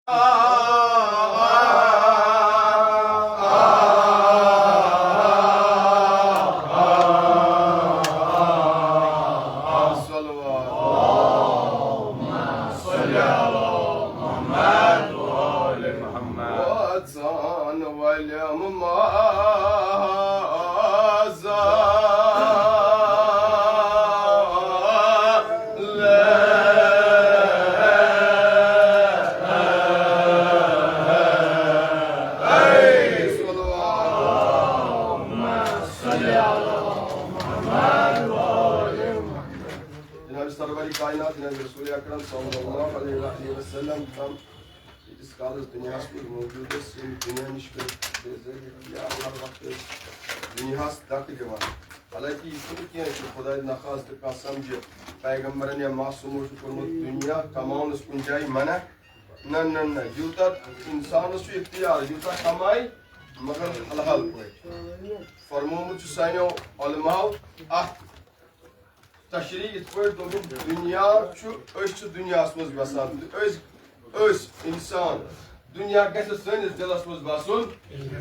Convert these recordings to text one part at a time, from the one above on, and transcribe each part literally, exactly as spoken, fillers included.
صلوات. اللهم صل على محمد وآل محمد. وأتسان ولم مازال. أي صلوات. اللهم صل على محمد وآل محمد. جناب سرور کائنات، جناب رسول اکرم صلی اللہ علیہ وآلہ وسلم تام ییٖتِس کالس دُنیاہس منٛز موجوٗد ٲسۍ، ییٚمہِ دُنیا نِش کٔرۍ بے زٲری یا ہر وقتہٕ ٲسۍ دُنیاہس دکہٕ دِوان۔ حالانکہ یہِ چھُنہٕ کینٛہہ، یہِ چھُ خداے نخواستہٕ کانٛہہ سمجھِ۔ پیغمبرن یا معصومو چھُ کوٚرمُت دُنیا کماونس کُنہِ جایہِ منع۔ نہ، نہ، نہ، یوٗتاہ انسانس چھُ اختیار، یوٗتاہ کمایہِ، مگر حلال پٲٹھۍ۔ فرمومُت چھُ سانیو علماو اکھ تشریح یِتھ پٲٹھۍ دوٚپُکھ، دُنیا چھُ، أسۍ چھِ دُنیاہَس منٛز بسان۔ أسۍ، أسۍ اِنسان، دُنیا گژھِ سٲنِس دِلَس منٛز بَسُن۔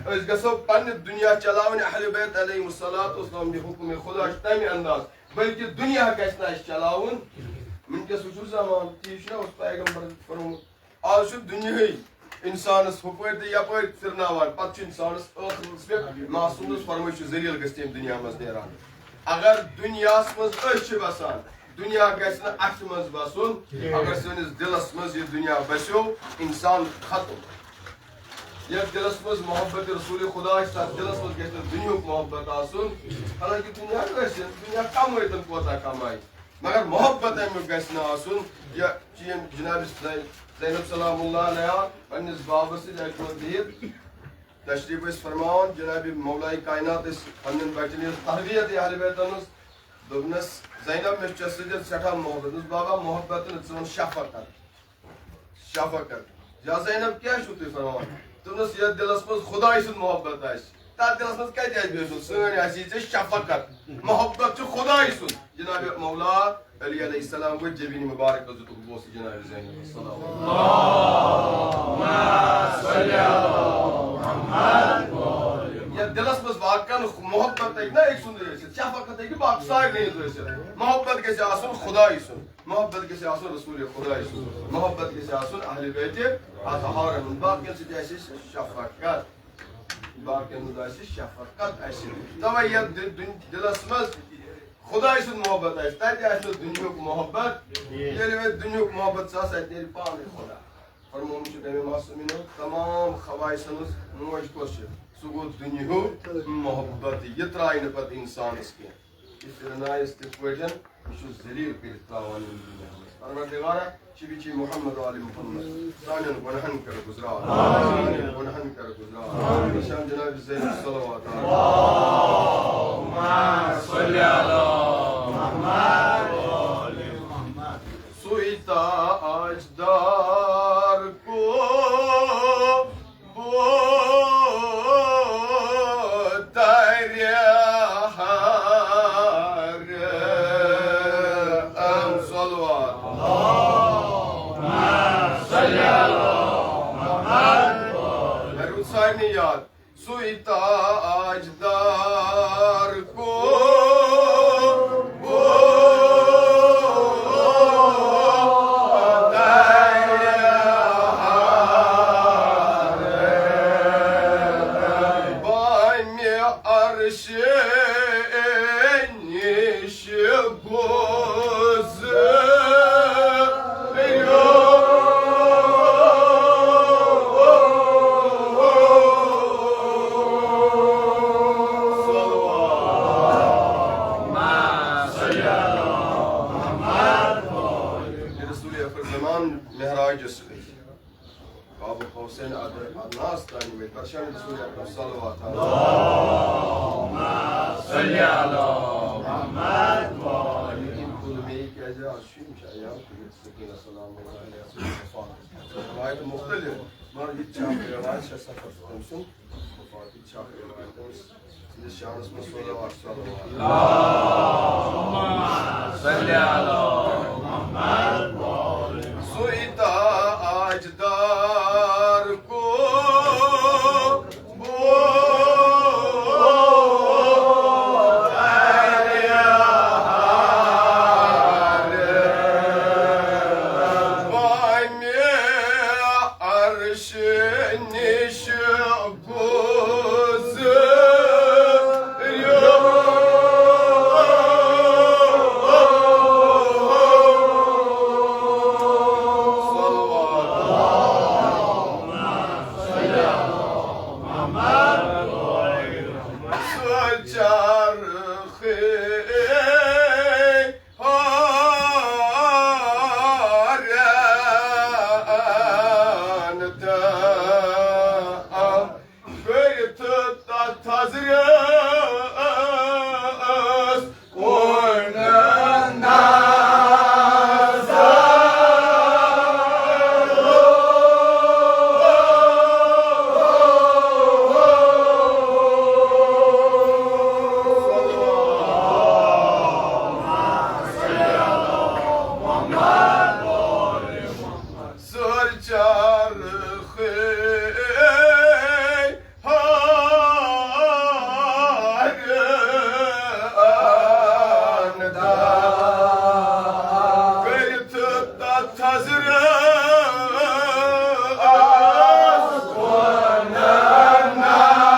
أسۍ گژھو پنٛنہِ دُنیا چلاوٕنۍ۔ اہل بیت علیہم الصلوۃ والسلام یہِ حُکمِ خدا چھُ تَمہِ انداز، بلکہِ دُنیا گژھِ نہٕ اَسہِ چلاوُن۔ وٕنکیٚس وٕچھِو زمانہٕ، تی چھُنہ اوس پیغمبرَن فرمومُت۔ آز چھُ دُنیاہٕے اِنسانَس ہُپٲرۍ تہٕ یَپٲرۍ پھِرناوان، پَتہٕ چھُ اِنسانَس ٲخرَس پٮ۪ٹھ معصوٗمَس فرمٲیِش چھُ ذٔلیٖل گژھِ تٔمۍ دُنیا منٛز نیران۔ اگر دُنیاہَس منٛز أسۍ چھِ بَسان، دُنیا گژھِ نہٕ اَسہِ منٛز بَسُن۔ اگر سٲنِس دِلَس منٛز یہِ دُنیا بَسیو، اِنسان ختم۔ یَتھ دِلَس منٛز محبت رسول خدا آسہِ، تَتھ دِلَس منٛز گژھِ نہٕ دُنیاہُک محبت آسُن۔ حالانکہ دُنیا گژھِ، دُنیا کَمٲے تہٕ کوتاہ کَمایہِ۔ مگر محبت امیُک گژھِ نہٕ آسُن۔ یا چین جناب زین-، زینب سلام اللہ علیہا پننِس بابس سۭتۍ اکہِ دۄہ بِہِتھ تشریف ٲسۍ فرماوان، جناب مولائے کائنات ٲسۍ پننٮ۪ن بچن ہٕنٛز تربیت اہل بیتن ہٕنٛز۔ دوٚپنس، "زینب، مےٚ چھُ ژےٚ سۭتۍ سٮ۪ٹھاہ محبت۔" دوٚپنس، "بابا، محبت نہٕ، ژٕ وَن شفقت۔" شفقت۔ یا زینب، کیٛاہ چھِو تُہۍ فرماوان؟ دوٚپنَس، یَتھ دِلَس منٛز خداے سُنٛد محبت آسہِ، تَتھ دِلَس منٛز کَتہِ آسہِ بیٚیہِ سُنٛد؟ سٲنۍ آسہِ یہِ ژےٚ شفقت۔ محبت چھُ خداے سُنٛد۔ جناب مولا علی علیہ السلام گوٚو جبین مبارک حضرت بوس جناب زینب السلام۔ یَتھ دِلَس منٛز واقعاً محبت ہیٚکہِ نہ أکۍ سُنٛد ٲسِتھ، شفقت ہیٚکہِ باقٕے سارنٕے ہٕنٛز ٲسِتھ۔ محبت گژھِ آسُن خداے سُنٛد۔ محبت گژھِ آسُن رسول خداے سُنٛد، محبت گژھِ آسُن اہل بیت اطہارن ہُنٛد، باقین سۭتۍ آسہِ اَسہِ شفقت، باقین ہُنٛد آسہِ شفقت اَسہِ۔ توے یتھ دِ-، دُن-، دِلس منٛز خداے سُنٛد محبت آسہِ، تتہِ آسہِ نہٕ دُنیہُک محبت۔ ییٚلہِ وۄنۍ دُنیہُک محبت چھُ آسان، تتہِ نیرِ پانے خدا۔ فرمومُت چھُ تمام معصومینو، تمام خبائثن ہٕنٛز موج کۄس چھِ؟ سُہ گوٚو دُنیہُک محبت۔ یہِ ترٛایہِ نہٕ پتہٕ انسانس کینٛہہ۔ یہِ پھِرنایَس تِتھ پٲٹھۍ، یہِ چھُ ذلیل کٔرِتھ ترٛاوان ییٚمہِ دُنیا منٛز۔ پروردگارا، شفیع محمد و آل محمد، سانٮ۪ن گۄنہَن کر گُزران، سانٮ۪ن گۄنہَن کر گُزران۔ نشان جناب زین صلوات۔ اللهم صل علی محمد۔ سُے تاجدار کو بہتر ہر ام صلوات۔ صلی علی محمد۔ مےٚ روٗد سارنٕے یاد۔ سُے تاجدار کو بامِ عرش نِش گُزریو۔ رسول اکرم زمان معراجس پٮ۪ٹھ۔ قاب قوسین ادنیٰ تام وٲتۍ۔ پتہٕ چھِ اَنٕنۍ رسول اکرم صلوات۔ اللهم صل علی محمد و آل محمد۔ کُل مے کیٛازِ آز چھُ، یِم چھِ ایام کٔرِتھ سکینہ سلام اللہ علیہا سٕنٛز وفات۔ روایت مُختٔلِف، مگر یہِ تہِ چھِ اکھ روایت، شیخ صفوت تٔمۍ سُنٛد وفات، یہِ تہِ چھِ اکھ روایت تٔمۍ سٕنٛدِس شانس منٛز صلوات، صلوات۔ اللهم صل علی محمد و آل محمد۔ سُے تاجدار نِش گُزریو۔ سۄ چرخ ہارن تہٕ کٔرِتھ تتھ حضرس کُن نظر۔ سۄ چرخ ہارن تہٕ کٔرِتھ تتھ حضرس کُن نظر۔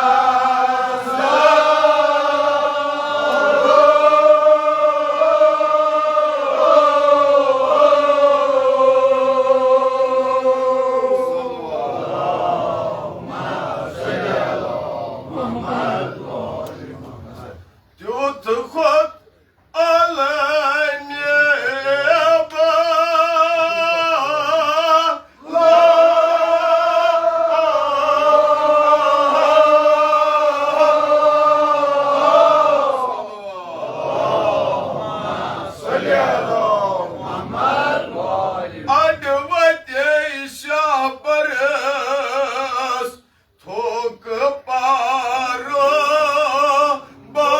تیُتھ کھوٚت عالمِ اڈوتے شاہ پرس تھوک پارو با۔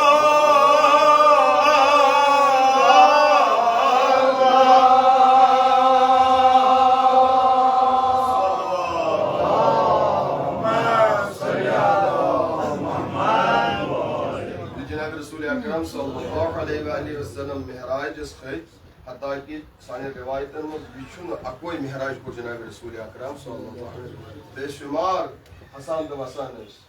جناب رسول اکرم صلی اللہ علیہ وآلہ وسلم معراجس کھٔتۍ، حتیٰ کہ سانٮ۪ن روایتن منٛز یہِ چھُنہٕ اکوے معراج کوٚر جناب رسول اکرم صلی اللہ علیہ وسلم، بے شمار کھسان تہٕ وسان ٲسۍ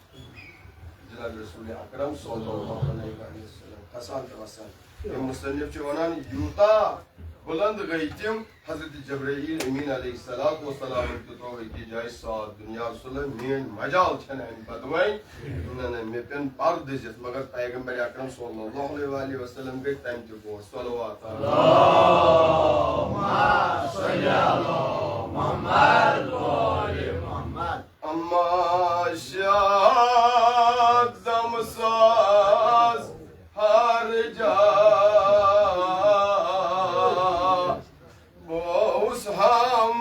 جناب رسول اکرم صلی اللہ علیہ وسلم، کھسان تہٕ وسان۔ یِم مصنف چھِ ونان، یوٗتاہ بلند گٔے تِم، حضرت جبرائیل امین علیہ الصلوۃ والسلام تہِ ترٛوو أکِس جایہِ ساتھ دُنیا رسول، میٲنۍ مجال چھنہٕ امہِ پتہٕ وۄنۍ۔ نہ، نہ، مےٚ پیٚن پردٕ دِتھ، مگر پیغمبر اکرم صلی اللہ علیہ وآلہ وسلم گٔے تمہِ تہِ برونٛٹھ۔ صلوات۔ اما شاد دم ساز ہر جا بوس ہم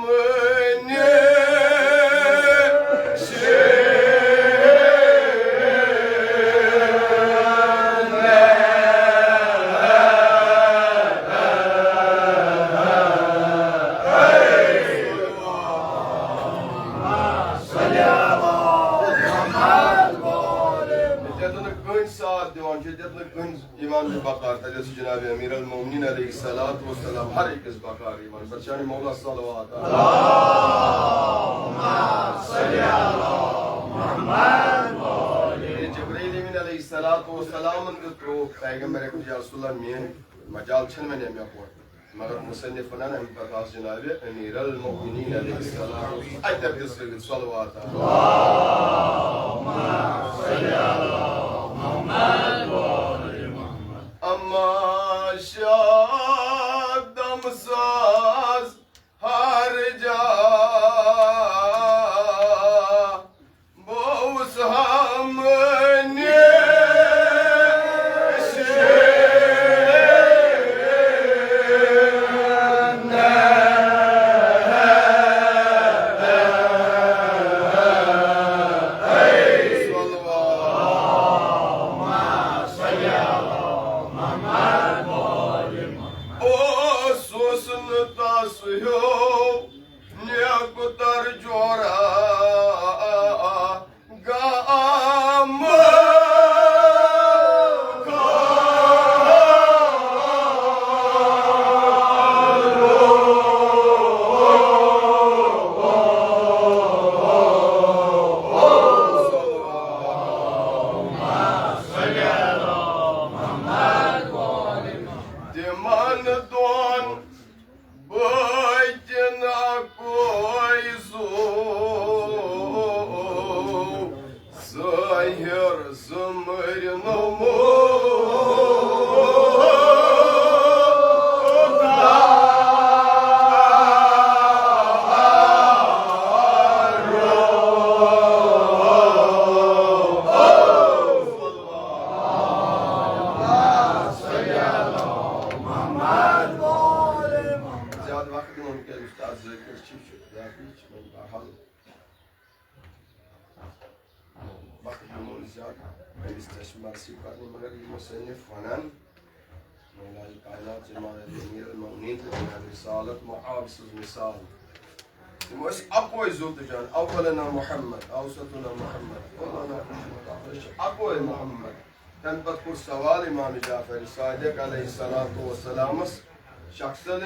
ییٚتٮ۪تھ نہٕ کٕہٕنۍ ساتھ دِوان چھُ، ییٚتٮ۪تھ نہٕ کٕہٕنۍ ایمان بے بقار، تتہِ اوس جناب امیر المومنین علیہ الصلوۃ والسلام ہر أکِس بقار یِوان۔ پتہٕ چھِ انان مولا صلوات۔ جبرائیل امین علیہ الصلوۃ والسلام تہِ ترٛوو پیغمبر اکرم، یا رسول اللہ، میٲنۍ مجال چھنہٕ وۄنۍ امہِ اپور۔ مگر مصنف ونان، امہِ پتہٕ آس جناب امیر المومنین علیہ السلام اتہِ تہِ سۭتۍ صلوات۔ اما شاد دم ساز ہر جا بوس ہم زیادٕ أمِس تہِ چھِ مرثی پرنہِ، مگر یہِ مصنف ونان، مولای کائنات جناب امیر المؤمنین تہٕ جناب رسالت معاب سٕنٛز مثال۔ تِم ٲسۍ اکوے زُو تہٕ جان، اولنا محمد، اوسطنا محمد، اولانا محمد، أسۍ چھِ اکوے محمد۔ تَمہِ پتہٕ کوٚر سوال امام جعفر صادق علیہ الصلوۃ والسلامس شخصن،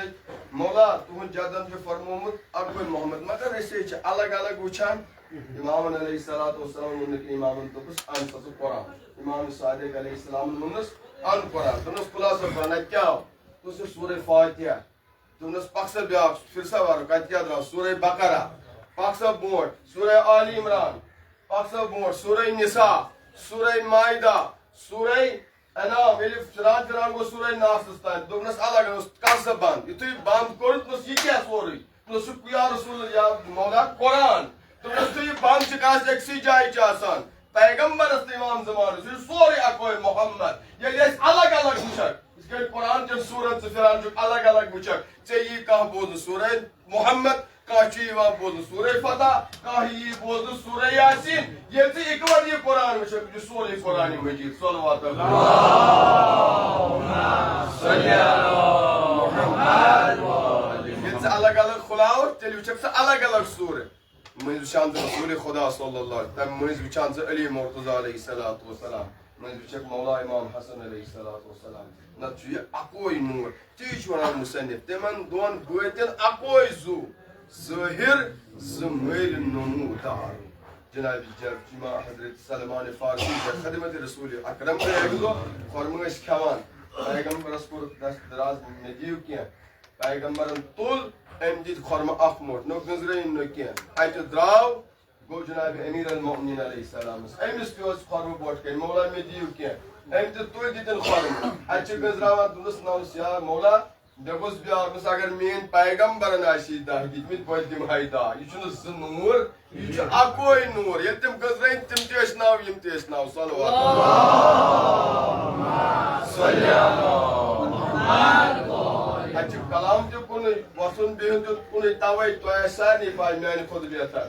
مولا، تُہُنٛد جدن چھُ فرمومُت اکوے محمد، مگر أسۍ ہے چھِ الگ الگ وٕچھان۔ امامن علیہ الصلوۃ والسلام ووٚن نہٕ کینٛہہ، امامن دوٚپُس، "اَن سا ژٕ قرآن۔" امام صادق علیہ السلامن ووٚنُس، "اَن قرآن۔" دوٚپنَس، "خلاصہ قرآن، اَتہِ کیٛاہ آو؟" دوٚپنَس، "سورہ فاتحہ۔" دوٚپنَس، "پَکھ سا بیٛاکھ، پھِر سا وَرٕ، کَتہِ کیٛاہ درٛاو؟" "سورہ بقرہ۔" "پَکھ سا برونٛٹھ، سورہ آل عمران۔" "پَکھ سا برونٛٹھ، سورہ نساء، سورہ مائدہ، سورہ انعام۔" ییٚلہِ پھِران پھِران گوٚو سورہ ناسَس تام، دوٚپنَس، "الگ اوس، کَر سا بنٛد۔" یُتھُے بنٛد کوٚر، دوٚپنَس، "یہِ کیٛاہ سورُے؟" دوٚپنَس، "سُہ یا رسول، یا مولا قرآن۔" دوٚپنَس، "تُہۍ یہِ بنٛد چھِ کَتھ أکسٕے جایہِ چھِ آسان، پیغمبرس تہٕ امام زمانس، یہِ چھُ سورُے اکوے محمد۔ ییٚلہِ أسۍ الگ الگ وٕچھکھ، یِتھ کٔنۍ قرآن چٮ۪ن سورن ژٕ پھِران چھُکھ الگ الگ وٕچھکھ، ژےٚ یی کانٛہہ بوزنہٕ سورہ محمد، کانٛہہ چھُ یِوان بوزنہٕ سورہ فتح، کانٛہہ یی بوزنہٕ سورہ یاسین۔ ییٚلہِ ژٕ اِکوَٹ یہِ قرآن وٕچھکھ، یہِ چھُ سورُے قرآن مجید۔" صلوات اللہ۔ ییٚلہِ ژٕ الگ الگ کھُلاوکھ، تیٚلہِ وٕچھکھ ژٕ الگ الگ سورہ۔ مٔنٛزۍ وٕچھان ژٕ رسول خدا صلی اللہ علیہ وسلم، تَمہِ مٔنٛزۍ وٕچھان ژٕ علی مرتضیٰ علیہ الصلوۃ والسلام، مٔنٛزۍ وٕچھکھ مولا امام حسن علیہ الصلوۃ والسلام۔ نتہٕ چھُ یہِ اکوے نور۔ تی چھُ وَنان مصنف، تِمن دۄن بٲتٮ۪ن اکوے زُو، ظٲہِر زٕ مٔلۍ نمودار۔ جناب جب جمع حضرت سلمان فارسی در خدمت رسول اکرم گٔے اَکہِ دۄہ، خۄرمہٕ ٲسۍ کھٮ۪وان۔ پیغمبرس کوٚر دست دراز، "مےٚ دِیِو کینٛہہ۔" پیغمبرن تُل، أمۍ دِتۍ خۄرمہٕ اکھ موٚٹھ، نہ گٔنزرٲیِن نہ کینٛہہ۔ اَتہِ درٛاو، گوٚو جناب امیر المؤمنین علیہ السلامس، أمِس تہِ اوس خۄرمہٕ بوٚٹھ کَنۍ، "مولا، مےٚ دِیِو کینٛہہ۔" أمۍ تہِ تُلۍ، دِتِن خۄرمہٕ۔ اَتہِ چھِ گٔنزراوان، دوٚپنَس، "نہ حظ یا مولا، مےٚ گوٚژھ بیٛاکھ، دوٚپنَس، اگر میٛٲنۍ پیغمبرن آسی دَہ دِتمٕتۍ، بہٕ تہِ دِمہٕ ہاے دَہ۔" یہِ چھُنہٕ زٕ نوٗر، یہِ چھُ اکوے نوٗر۔ ییٚلہِ تِم گٔنزرٲوِن، تِم تہِ ٲسۍ ناو، یِم تہِ ٲسۍ ناو۔ صلوات۔ اَتہِ چھُ کلام تہِ کُنُے، وۄتھُن بِہُن تہِ کُنُے، توے تۄہہِ آسہِ سارنٕے پَے، میانہِ کھۄتہٕ بہتر۔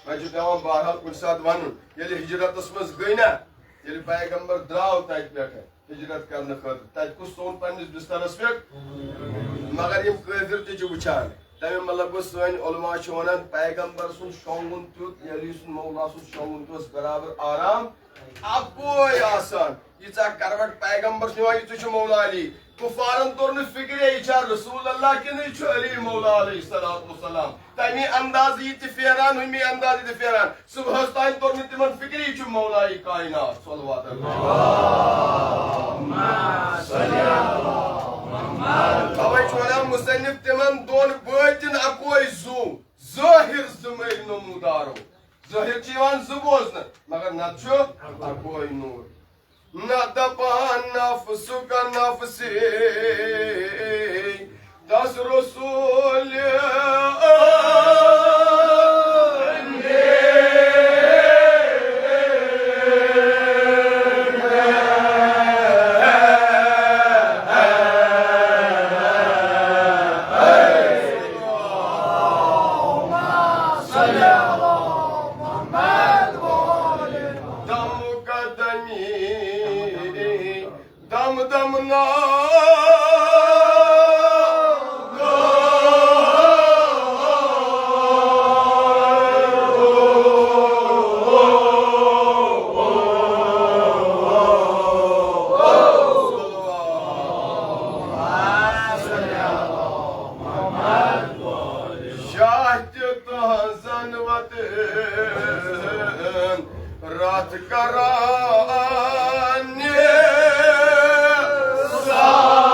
وۄنۍ چھُ پٮ۪وان بہرحال کُنہِ ساتہٕ وَنُن۔ ییٚلہِ ہجرتس منٛز گٔے نا، ییٚلہِ پیغمبر درٛاو تَتہِ پٮ۪ٹھٕ، ہجرت کرنہٕ خٲطرٕ۔ تَتہِ کُس سون پننِس بسترس پٮ۪ٹھ؟ مگر یِم کٲفِر تہِ چھِ وٕچھان۔ تَمیُک مطلب گوٚو، سٲنۍ علماء چھِ وَنان، پیغمبر سُنٛد شۄنٛگُن تیُتھ، ییٚلہِ سُنٛد مولا سُنٛد شۄنٛگُن تہِ اوس برابر آرام اَکوے آسان۔ ییٖژاہ کروٹ پیغمبر چھُ نِوان، ییٖژاہ چھُ مولا علی۔ کُفارن توٚر نہٕ فِکرے، یہِ چھا رسول اللہ کِنہٕ یہِ چھُ علی مولا علیہ الصلوۃ والسلام۔ تَمی اندازٕ یہِ تہِ پھیران، ہُمی اندازٕ یہِ تہِ پھیران۔ صبحس تام توٚر نہٕ تِمن فِکرِ، یہِ چھُ مولایہِ کائنات۔ صلوات۔ توے چھُ وَنان مصنف، تِمن دۄن بٲتِن اکوے زُو، ظٲہِر زٕ مٔلۍ نمودارو۔ ظٲہِر چھُ یِوان زٕ بوزنہٕ، مگر نتہٕ چھُ اکوے نوٗر۔ نہ دپان نفس کا نفسی، دس رسول۔ دم قدمی، دم دم نا۔ شاہ تہِ تہنٛزن وتن راتھ کران نثار۔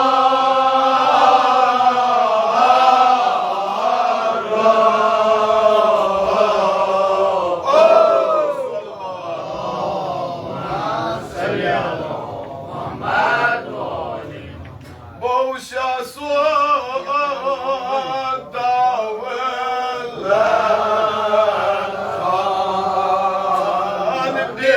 بوشا سو داولان بے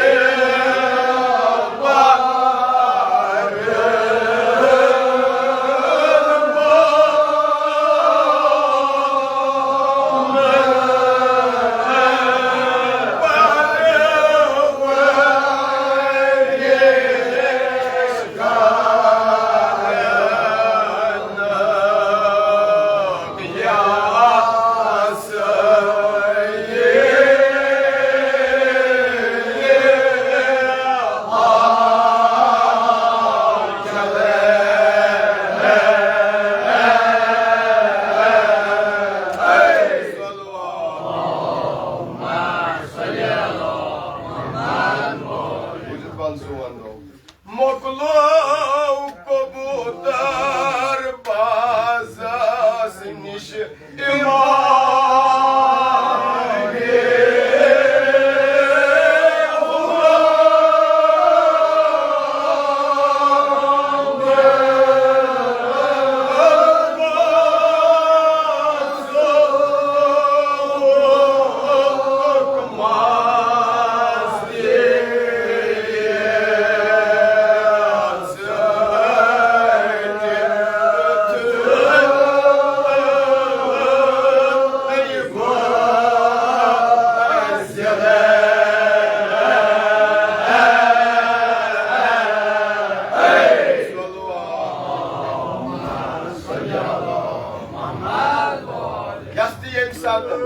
یس تہِ ییٚمہِ ساتہٕ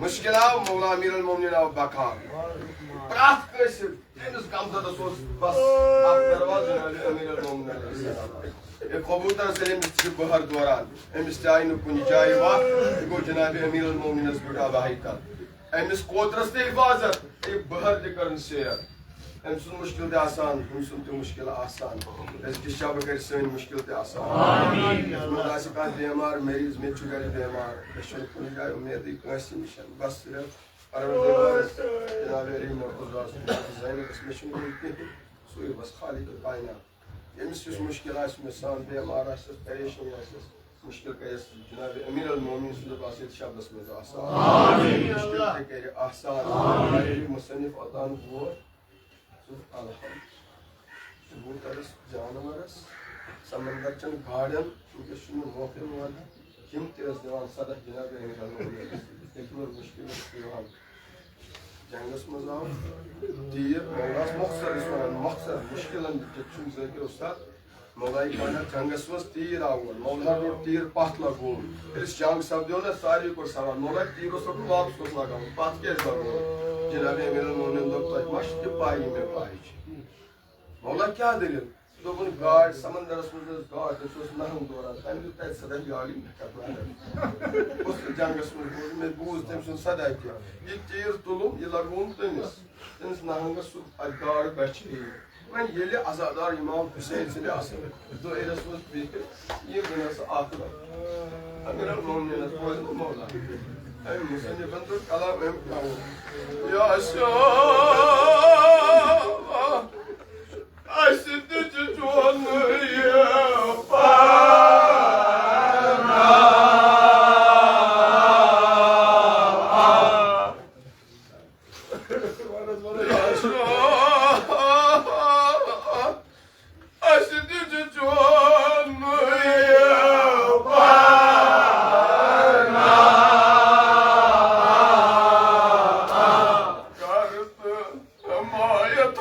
مُشکِل آو، مولا امیر المومنین آو بکار۔ پرٛٮ۪تھ کٲنٛسہِ أمِس غمزدس اوس بس اکھ دروازٕ، جناب امیر المومنین علیہ السلام۔ ہے کبوترس ییٚلہِ أمِس چھِ بہر دوران، أمِس تہِ آیہِ نہٕ کُنہِ جایہِ وَتھ، یہِ گوٚو جناب امیر المومنینس بیوٗٹھ آباہٕے تل۔ أمِس کوترس تہِ حفاظت، یہِ بہر تہِ کٔرٕن سیر۔ أمۍ سُنٛد مُشکِل تہِ آسان، أمۍ سُنٛد تہِ مُشکِل آسان۔ أزکِس شبہٕ کَرِ سٲنۍ مُشکِل تہِ آسان۔ یَتھ منٛز آسہِ کانٛہہ بٮ۪مار، مریض، مےٚ تہِ چھُ گَرِ بٮ۪مار، مےٚ چھُنہٕ کُنہِ جایہِ اُمیدٕے کٲنٛسہِ نِش۔ بس صرف پروردگارس، جناب رحیم القدس، زینس، مےٚ چھُنہٕ وُنہِ کِہیٖنۍ۔ سُے بس خالق کائنات۔ ییٚمِس یُس مُشکِل آسہِ، مےٚ سان بٮ۪مار آسٮ۪س، پریشٲنی آسٮ۪س، مُشکِل کَرٮ۪س جناب امیر المومنین سٕنٛدِ واسطہٕ شبس منٛز آسان۔ مُشکِل تہِ کَرِ آسان۔ مُصنف عطا ووت۔ سُہ الحمد۔ کبوترس، جانورس، سمندر چٮ۪ن گاڈن، وٕنکیٚس چھُنہٕ موقعہٕ یِوان۔ یِم تہِ ٲسۍ دِوان صدقہٕ جناب امیر المومنینس۔ ییٚتہِ اوس مُشکِل اوس یِوان۔ جنگس منٛز آو تیٖر، مولاہس مۄخصر ٲسۍ ونان، مۄخصر، مُشکِلن دِتھ چھُنہٕ ذٲکِر اُستاد۔ مولایہِ کائنات جنگس منٛز تیٖر آو اور، مولاہن روٚٹ تیٖر پتھ لگووُن۔ ییٚلہِ سُہ جنگ سپدیو نا، ساروی کوٚر سوال، مولا تیٖر اوس روٚٹمُت، واپس کوٚت لگاوُن، پتھ کیازِ لگووُن؟ جناب امیر المومنین دوٚپ، تۄہہِ ما چھُ تہِ پاے یہِ مےٚ پاے چھِ؟ مولا کیٛاہ دٔلیٖل؟ دوٚپُن، گاڈ، سمندرس منٛز ٲس گاڈ، تٔمِس اوس نہنٛگ دوران، تٔمۍ دیُت تتہِ صدا، یہِ آو یہِ مےٚ کرناوُن۔ اوس نہٕ جنگس منٛز بوٗزمُت، مےٚ بوٗز تٔمۍ سُنٛد صدا تہِ۔ یہِ تیٖر تُلُم، یہِ لگووُم تٔمِس، تٔمِس نہنٛگس، سُہ اتہِ گاڈ بچے۔ وۄنۍ ییٚلہِ عزادار امام حسین سٕنٛدِ آسن دٲیرس منٛز بِہِتھ، یہِ گٔے نہ سا اکھ لٹھ۔ امیر المومنینس بوزِ نہٕ مولا۔ أمۍ مُصنفن دوٚپ، کلام أمۍ کیٛاہ ووٚن؟ یا شاہ، اَسہِ تہِ چھُ چون یہِ پناہ۔ اَسہِ تہِ چھُ چون یہِ پناہ۔ کر تہٕ حمایت۔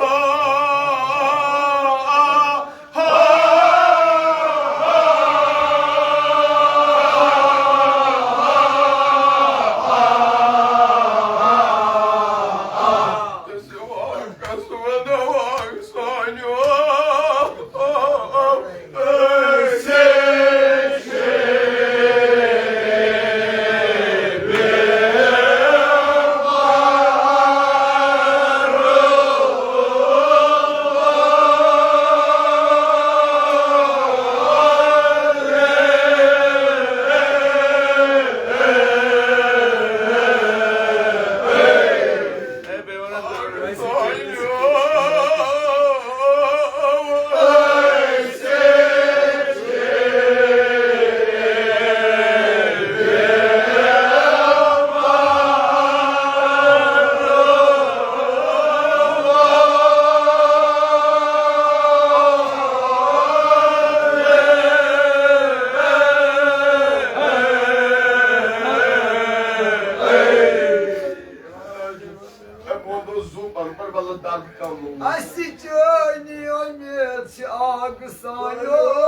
اَسہِ چٲنی اُمید چھِ آگہٕ سانیو۔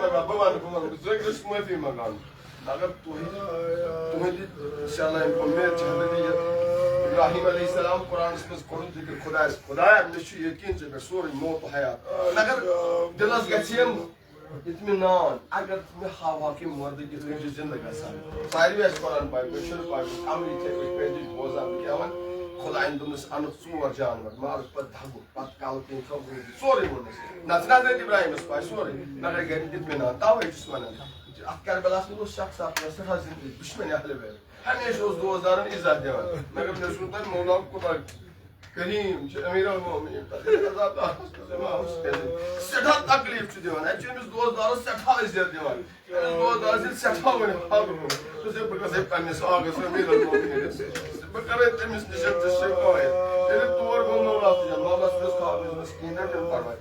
بہٕ وَنہٕ، بہٕ وَنہٕ، بہٕ ذٲکرَس چھِ معٲفی منٛگان۔ اگر تُہۍ، تُہٕنٛدِ صلہ اُمید چھِ حضرت ابراہیم علیہ السلام قرآنَس منٛز کوٚرُن ذِکر خۄدایَس، خۄدایا، مےٚ چھُ یقیٖن ژےٚ پٮ۪ٹھ سورُے موقعہٕ حیات۔ مگر دِلَس گژھِ یِم اطمینان، اگر ژٕ مےٚ ہاوہاکھ یِم مردٕ کِتھ کٔنۍ چھِ زِندٕ گژھان۔ ساروی آسہِ قرآن پاک، کٲشُر پاک، عملی چھِ أسۍ پٲٹھۍ بوزان، بہٕ کیٛاہ وَنہٕ؟ خۄدایَن دوٚپنَس، اَنُکھ ژور جانوَر، مارُکھ پَتہٕ دَگُکھ، پَتہٕ کَلہٕ کِنۍ تھاوُکھ، سورُے ووٚننَس۔ نَتہٕ چھِنہٕ حضرت ابراہیٖمَس پَے سورُے، مگر گَرِ دیُت مےٚ ناو، تَوَے چھُس وَنان۔ اَتھ کربلاہَس منٛز اوس شخص اَکھ، مےٚ ٲس سٮ۪ٹھاہ زندگی دُشمنی اہلِ بیت۔ ہمیشہِ اوس دوستدارَن عزت دِوان، مگر مےٚ اوس ووٚنمُت تۄہہِ، مولا کوٗتاہ کریم چھُ، امیر المومنین، تَتھ عذاب دارَس منٛز امام حسین۔ سٮ۪ٹھاہ تکلیٖف چھُ دِوان، اَتہِ چھُ أمِس دوستدارَس سٮ۪ٹھاہ اذیت دِوان۔ أمِس دوستدارَس ییٚلہِ سٮ۪ٹھاہ وَنہِ، ہا، دوٚپُن، دوٚپُن، "ژٕ گژھے پنٛنِس آغَس امیر المومنینَس، بہٕ کَرَے تٔمِس نِش تہِ شِکایت۔" ییٚلہِ تور گوٚو مولا حسین، مولا صٲبَس خواب منٛز، دوٚپمَس، "کِہیٖنۍ نہ، چھُنہٕ پَرواے،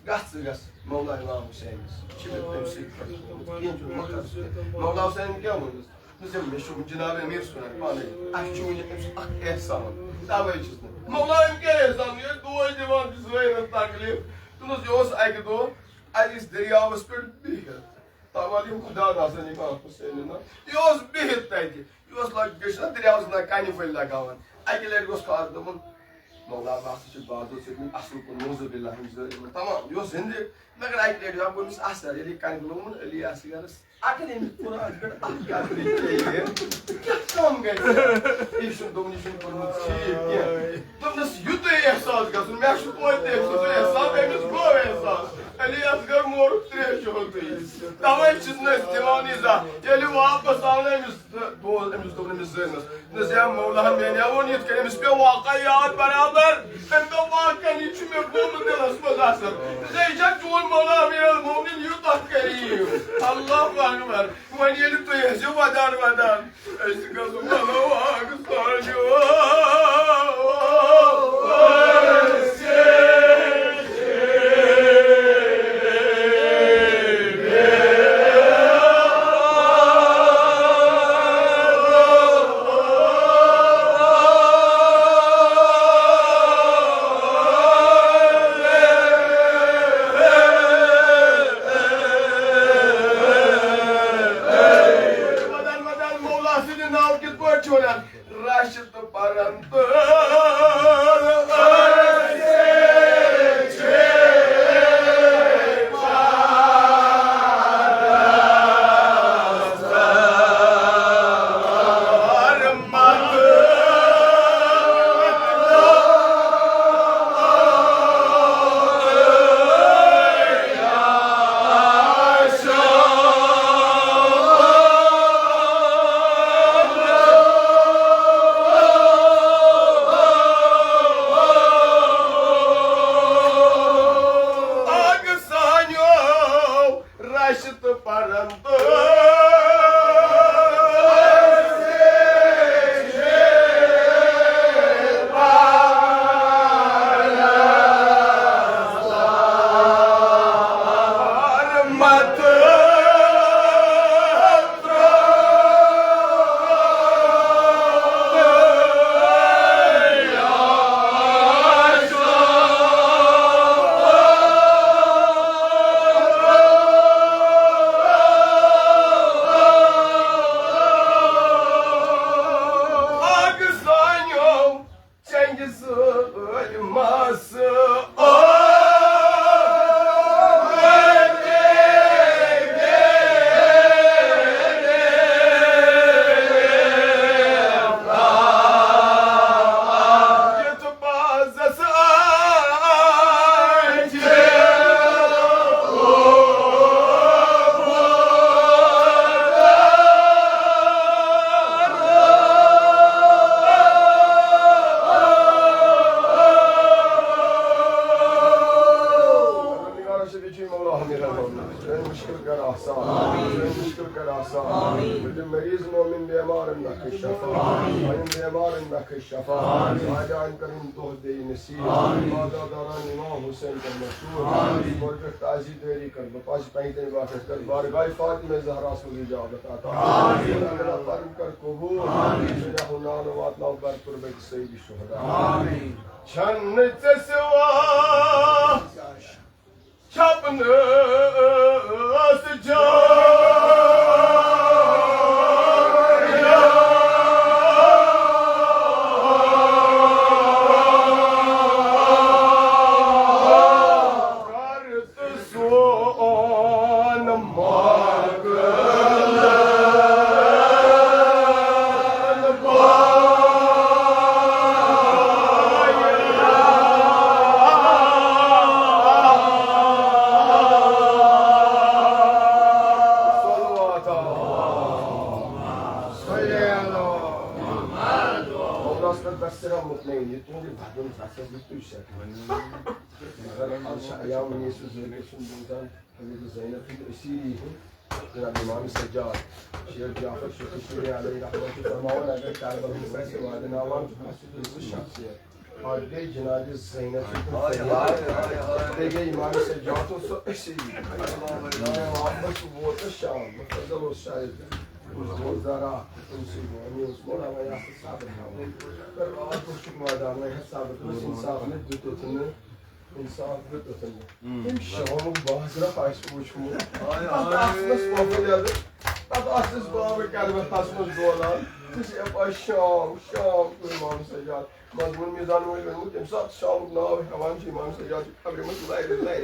گژھ ژٕ گژھ مولا امام حسینَس، چھِ مےٚ تٔمۍ سۭتۍ کَتھ کٔرمٕژ، کینٛہہ چھُنہٕ، مہ کَر ژٕ کینٛہہ۔" مولا حسین کیٛاہ ووٚنُس؟ دوٚپُن، "مےٚ چھُ جناب امیر سُنان پانے، اَسہِ چھُ وٕنہِ أمِس اکھ احسان، تَوَے چھُس نہٕ۔" مولا أمۍ کیٛاہ احسان؟ یہِ دوس دِوان چھُ زٲیرَس تکلیٖف۔ دوٚپنَس، یہِ اوس اَکہِ دۄہ أکِس دٔریاوَس پٮ۪ٹھ بِہِتھ۔ تَوَل یِم خۄدا ناسَن امام حسین نہ۔ یہِ اوس بِہِتھ تَتہِ۔ یہِ اوس لگ-، بیٚیہِ چھُنہ دٔریاوَس نہ کَنہِ پھٔلۍ لگاوان۔ اَکہِ لَٹہِ گوٚژھ خاص دوٚپُن، مولا، بہٕ ہسا چھُس بازو سۭتۍ اَصٕل پٲٹھۍ، نعوذ باللہ، أمِس زٲیِر تَمام۔ یہِ اوس زِندٕ، مگر اَکہِ لَٹہِ آو أمِس اثر، ییٚلہِ یہِ کَنہِ لوگُن علی اصغرَس، اگر أمِس قرآن پٮ۪ٹھ اکھ کتھ لیکھِ ہے، کیٛاہ کم گژھِ؟ یہِ چھُنہٕ دوٚپمُت، یہِ چھُنہٕ پوٚرمُت ٹھیٖک کینٛہہ۔ دوٚپنَس، یُتُے احساس گژھُن، مےٚ چھُ توتہِ تٔمۍ سُنٛد احساس، أمِس گوٚو احساس۔ علی اصغر مورُکھ ترٛیش چیوٚو تُہۍ۔ تَوَے چھِس نہٕ أسۍ دِوان اِزا۔ ییٚلہِ واپس آو نہٕ أمِس، دوس، أمِس دوٚپ نہٕ أمِس زٲنَس، دوٚپنَس، یا مولا، مےٚ نیا ووٚن یِتھ کٔنۍ، أمِس پیوٚو واقعہ یاد برابر۔ أمۍ دوٚپ، واقعہ یہِ چھُ مےٚ گوٚمُت دِلَس منٛز اثر۔ ژےٚ چھا چون مولا امیر المومنین یوٗتاہ کریم؟ اللہ اکبر۔ وۄنۍ ییٚلہِ تُہۍ ٲسِو ودان ودان، أسۍ گژھو مطلب اکھ سانیو۔ ودان ودان مولا سٕنٛدِ ناوٕ کِتھ پٲٹھۍ چھِ ونان؟ رَچھِ تہٕ پَرَن تہٕ اکھ سانیو رشتہٕ پرن تہٕ چنگہِ سۭتۍ مس۔ یُتھ بازس آتھِ۔ پروردگار، اسہِ بیٚیہِ چھُ یہِ مولا امیر احمد۔ سٲنۍ مُشکِل کر آسان۔ سٲنۍ مُشکِل کر آسان۔ تہٕ دِ مریض مومن بیمارن نکھٕ شفا۔ پنٕنۍ بیمارن نکھٕ شفا۔ واجان کرٕنۍ دۄہ بیٚیہِ نصیب۔ عبادت داران امام حسین کر مشہور۔ پروفیٹ تازی دٲری کر بہٕ پزِ پنٕنۍ تٔمۍ واقعس کر بارگاہ فاطمہ زہرا سُنٛد اجابت عطا۔ اللہ تعالیٰ پرُن کر قبول۔ سُہ ناو واتناو بر قربت سید شہدا۔ چھنہٕ ژےٚ سوا چھپنس جاے۔ کر تہٕ سون مقلب۔ مگر از چھِ ایام منیسف زینب سُنٛد بوزان، حضرت زینب سُنٛد اسیری ہُنٛد جناب امام سجاد، شیخ جعفر شیخ کشمیری علیہ رحمت چھُ فرماوان، اگر کربلا ہٕنٛز سُہ وادناوان چھُ، سُہ چھُ شخصیت۔ پتہٕ گٔے جناب زینب سُنٛد فریاد۔ بیٚیہِ گٔے امام سجاد سُنٛد سُہ اسیری۔ امام محمد چھُ ووت شام، مُفضل اوس شاید، اوس دوست دار اکھ، تٔمۍ سٕے ووٚن، مےٚ اوس مولانا یاسر صٲبَن تھاوُن۔ مگر راتھ اوس شُکر گُزار، وۄنۍ ہٮ۪تھ صبر، دوٚپُس انصاف نہٕ دیُتُتھ نہٕ، انصاف دیُتُتھ نہٕ۔ تٔمۍ شامُک بازرَکھ آسہِ وٕچھمُت۔ تَتھ آسنَس وۄپھٕ یَلہٕ، تَتھ آسنَس بابہٕ کَلمَس منٛز ڈولان۔ ژٕ چھِ یَپٲرۍ شام، شام کوٚر امام سجاد۔ مضموٗن میٖزان وٲلۍ ؤنمُت، ییٚمہِ ساتہٕ شامُک ناو ہٮ۪وان چھِ امام سجاد چھِ قبرِ منٛز لَرِ لَرِ۔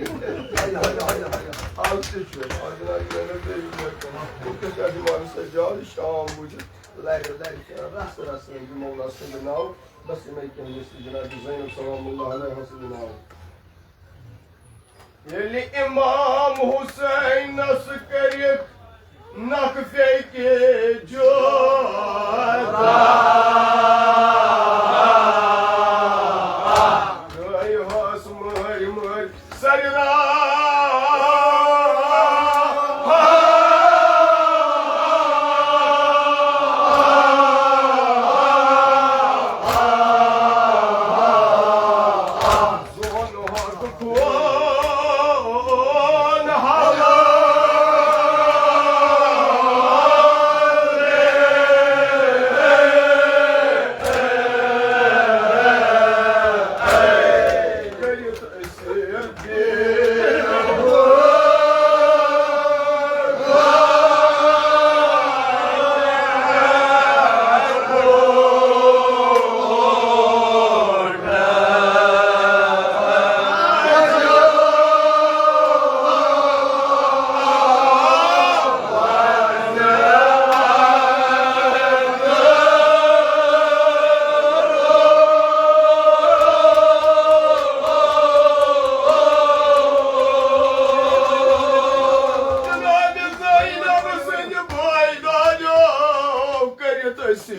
آز تہِ چھُ، آز جناب زینب بیبی چھِ، وٕنکیٚس چھِ اَسہِ امام سجاد شام بوٗزِتھ لَرِ لَرِ پھیران، رَسہٕ رَسہٕ ییٚمہِ مولا سٕنٛدِ ناوٕ۔ بس یِمَے کینٛہہ لِسٹ جناب زینب سلام اللہ علیہ سٕنٛدِ ناوٕ۔ ییٚلہِ امام حسینس کٔرِکھ نقفے کے جودا، گٔے ہس مٔرۍ مٔرۍ سرِ راہ۔ جناب زینب سٕنٛدِ بٲے دادیو کٔرِتھ أسۍ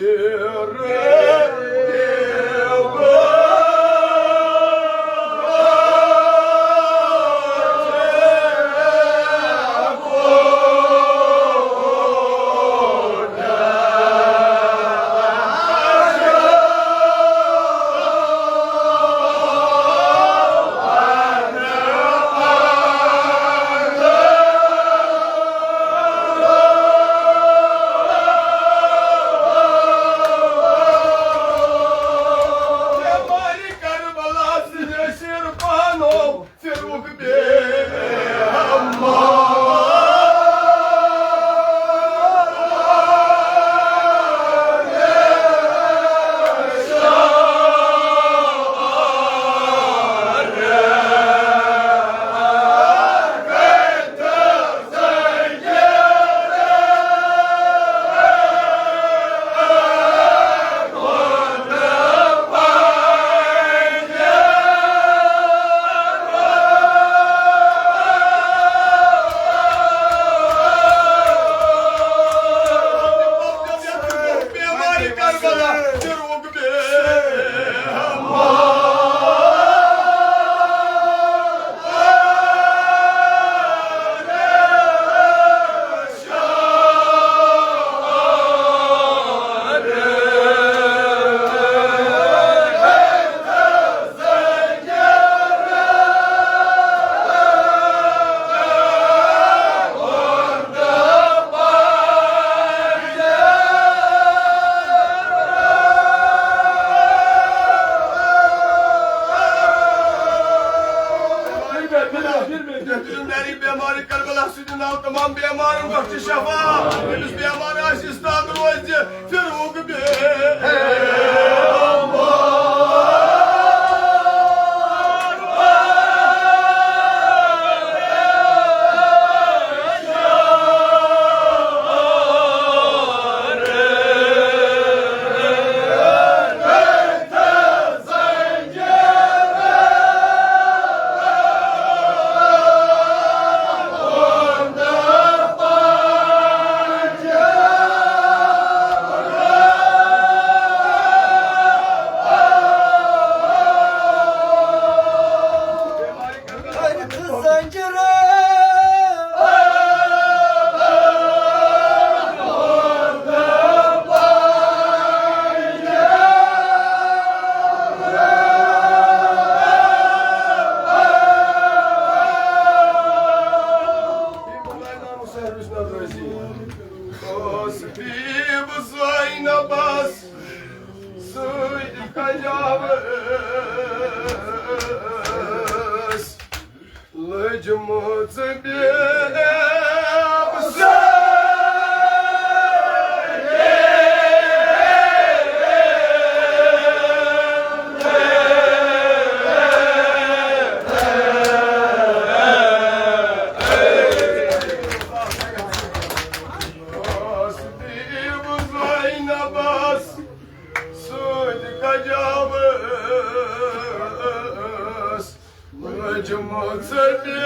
بیماری کربلا سۭتۍ ناو تمام بیمارن بخش شفا۔ ییٚمِس بیمار آسہِ، استاد روزِ فروغ بے۔ جمٲژ بے ٲس بیٖب زینبس سۭتۍ کجاوس۔ لٔجمٕژ بے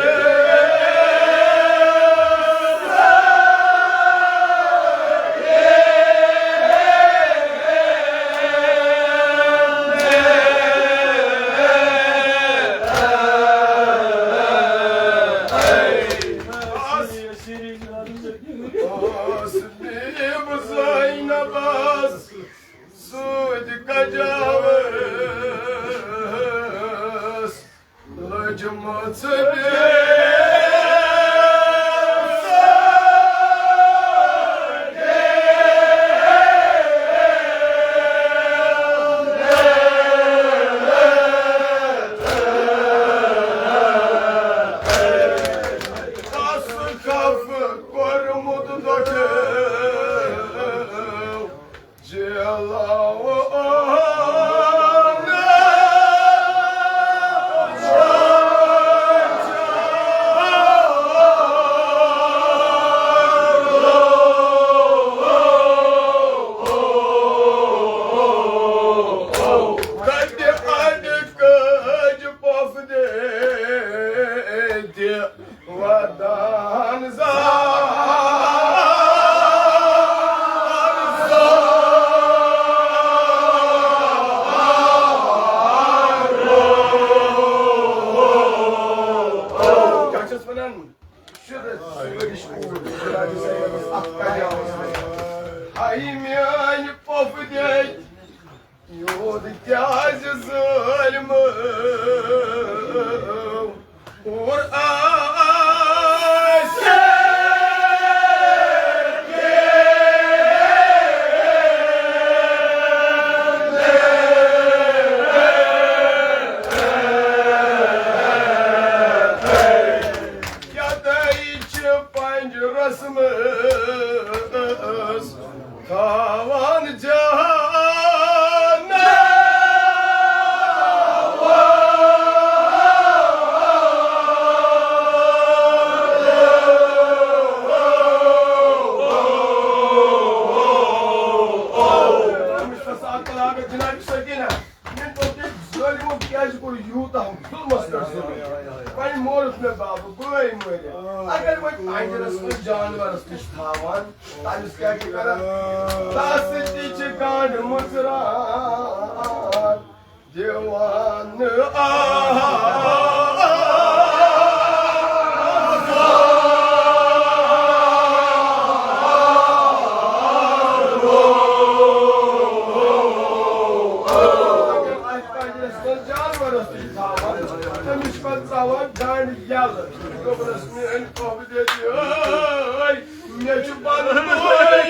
ٲس بیٖب زینبس سۭتۍ کجاوس۔ لٔجمٕژ بے تس خف کوٚرمُت دۄکھٕ جلاوان۔ کتہِ اَڈِ کٔج پۄپھ دِتھ ودان زار۔ کیٛاہ چھَس وَنان؟ شُرِس، شُرِس کوٗر، خۄدا دِژ أمِس اَتھ کَجاوَس منٛز۔ ہاے میٛانہِ پۄپھٕ دِتھ یوٗت کیٛازِ ظٲلمو کوٚر اَسہِ؟ یَتَے چھِ پنٛجرَس منٛز تھاوان جان۔ أمِس چھِ آسان عقل آمٕژ جناب سکینہ۔ مےٚ دوٚپ تٔمۍ، ظٲلمو کیٛازِ کوٚر یوٗتاہ ظُلمَس پٮ۪ٹھ ظُلم؟ وۄنۍ مورُکھ مےٚ بَب، بٲے مٲرِتھ۔ اگر وۄنۍ پنٛجرَس منٛز جانوَرَس نِش تھاوان، تٔمِس کیٛاہ چھِ کران؟ تَس تہِ چھِ گنٛڈ مُژراوان دِوان۔ آ، اگر اَتھ پنٛجرَس منٛز جانوَرَس نِش تھاوان، تٔمِس چھِ پَتہٕ ترٛاوان گنٛڈ یَلہٕ۔ دوٚپنَس، میٛٲنۍ پۄپھ دِتھ، مےٚ چھُ پَنُن مٲلۍ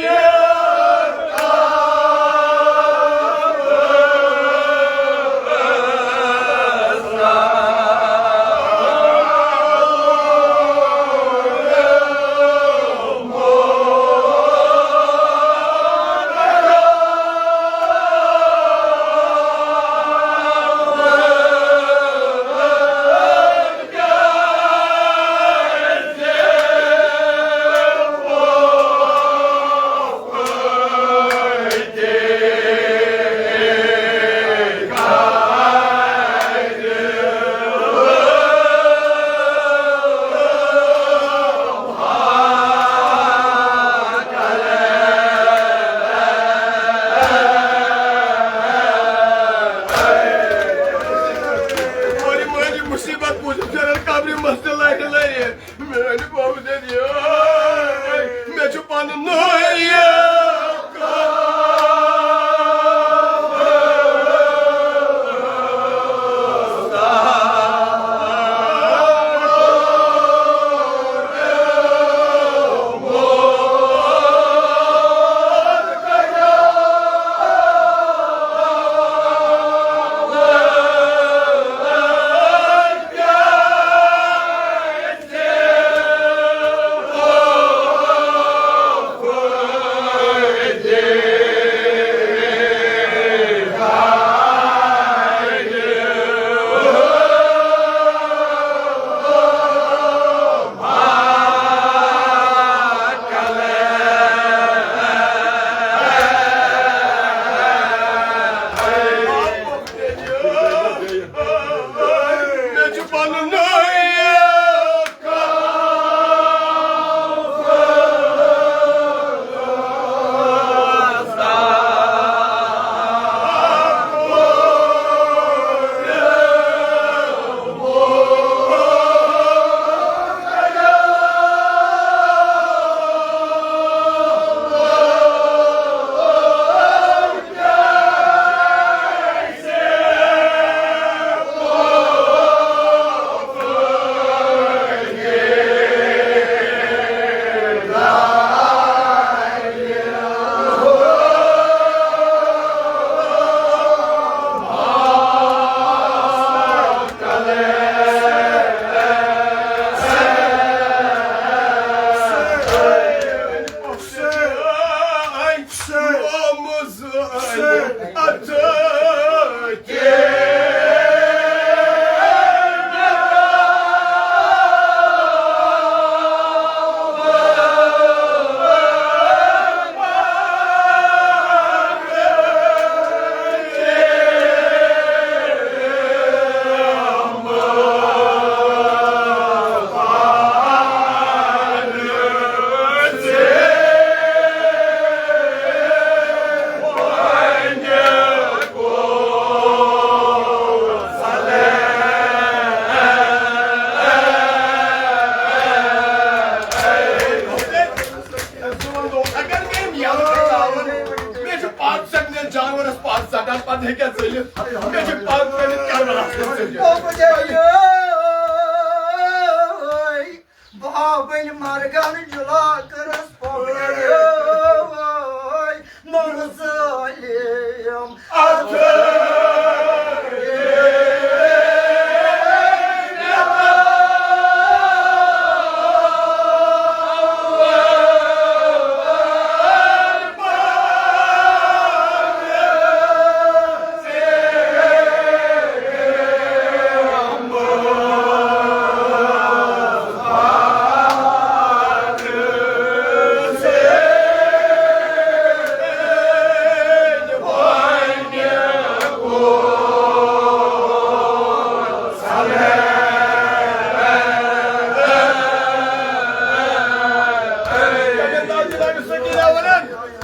مٲلۍ مُصیٖبت موٗجوٗب چھِ اَنان قبرِ منٛز تہِ لَرِ لَرِ۔ میٛانہِ پۄپھٕ دِتھ، مےٚ چھُ پَنُن نوٚو یہِ مرگن جلا کٔرٕس پۄپھرِ موظلم۔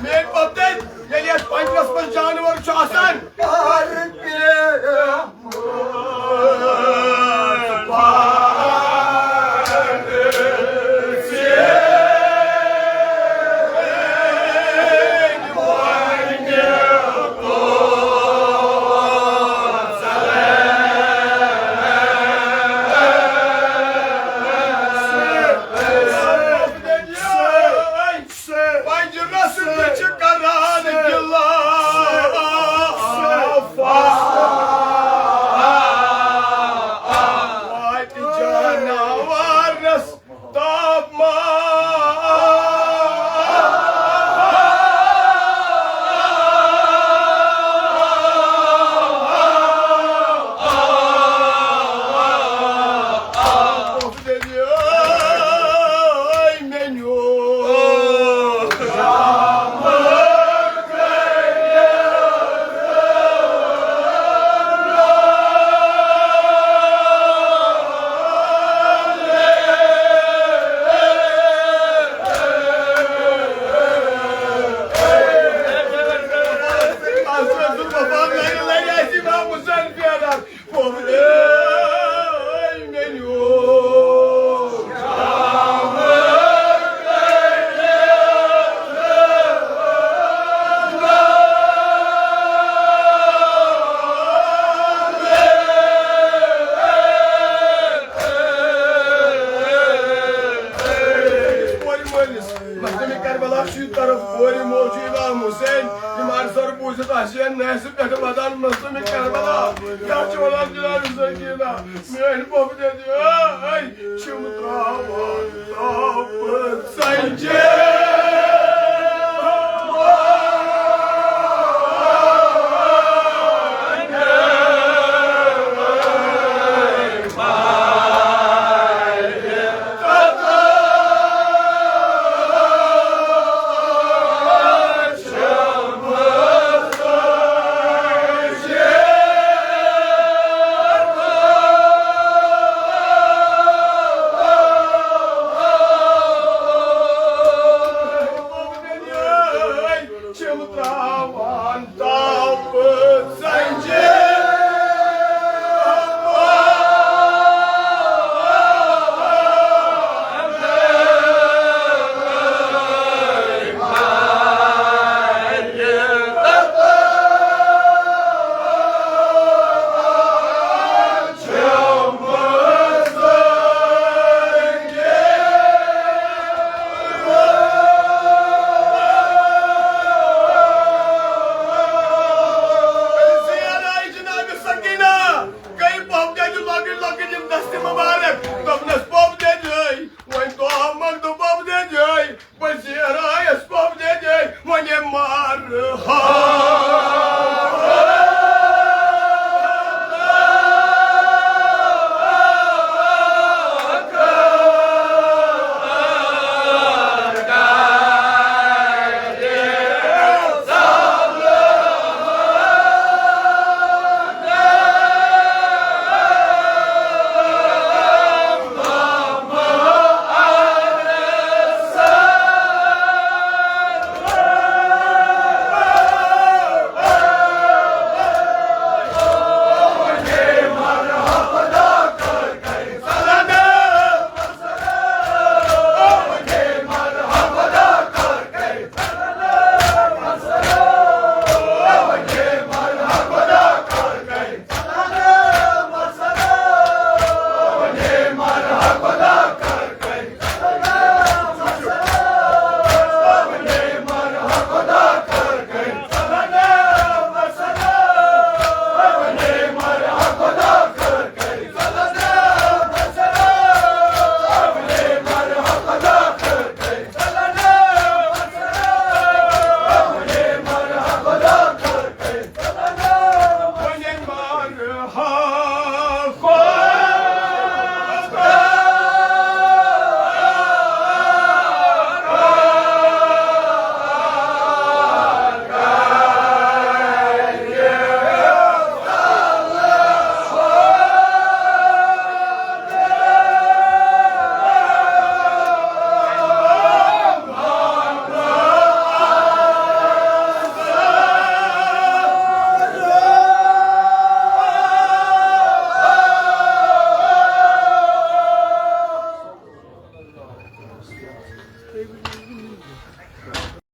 میٲنۍ پۄپھتر، ییٚلہِ یتھ پنجرس منٛز جانور چھُ آسان، پنجرس تہِ چھِ کران گِلاف۔ واتہِ جاناوارس تاپمان۔ کورِ مٲلِس، مظلومِ کربلا چھُ یہِ طرف کورِ موجود امام حسین، یِم عرض بوٗزِتھ آسہِ ہے نحسہِ پٮ۪ٹھ ودان، مظلومِ کربلا، کیٛاہ چھُ ونان جناب سکینہ؟ میٲنۍ پۄپھ دِتھ، اے، چھِم تراوان تاپہٕ ژنجہِ۔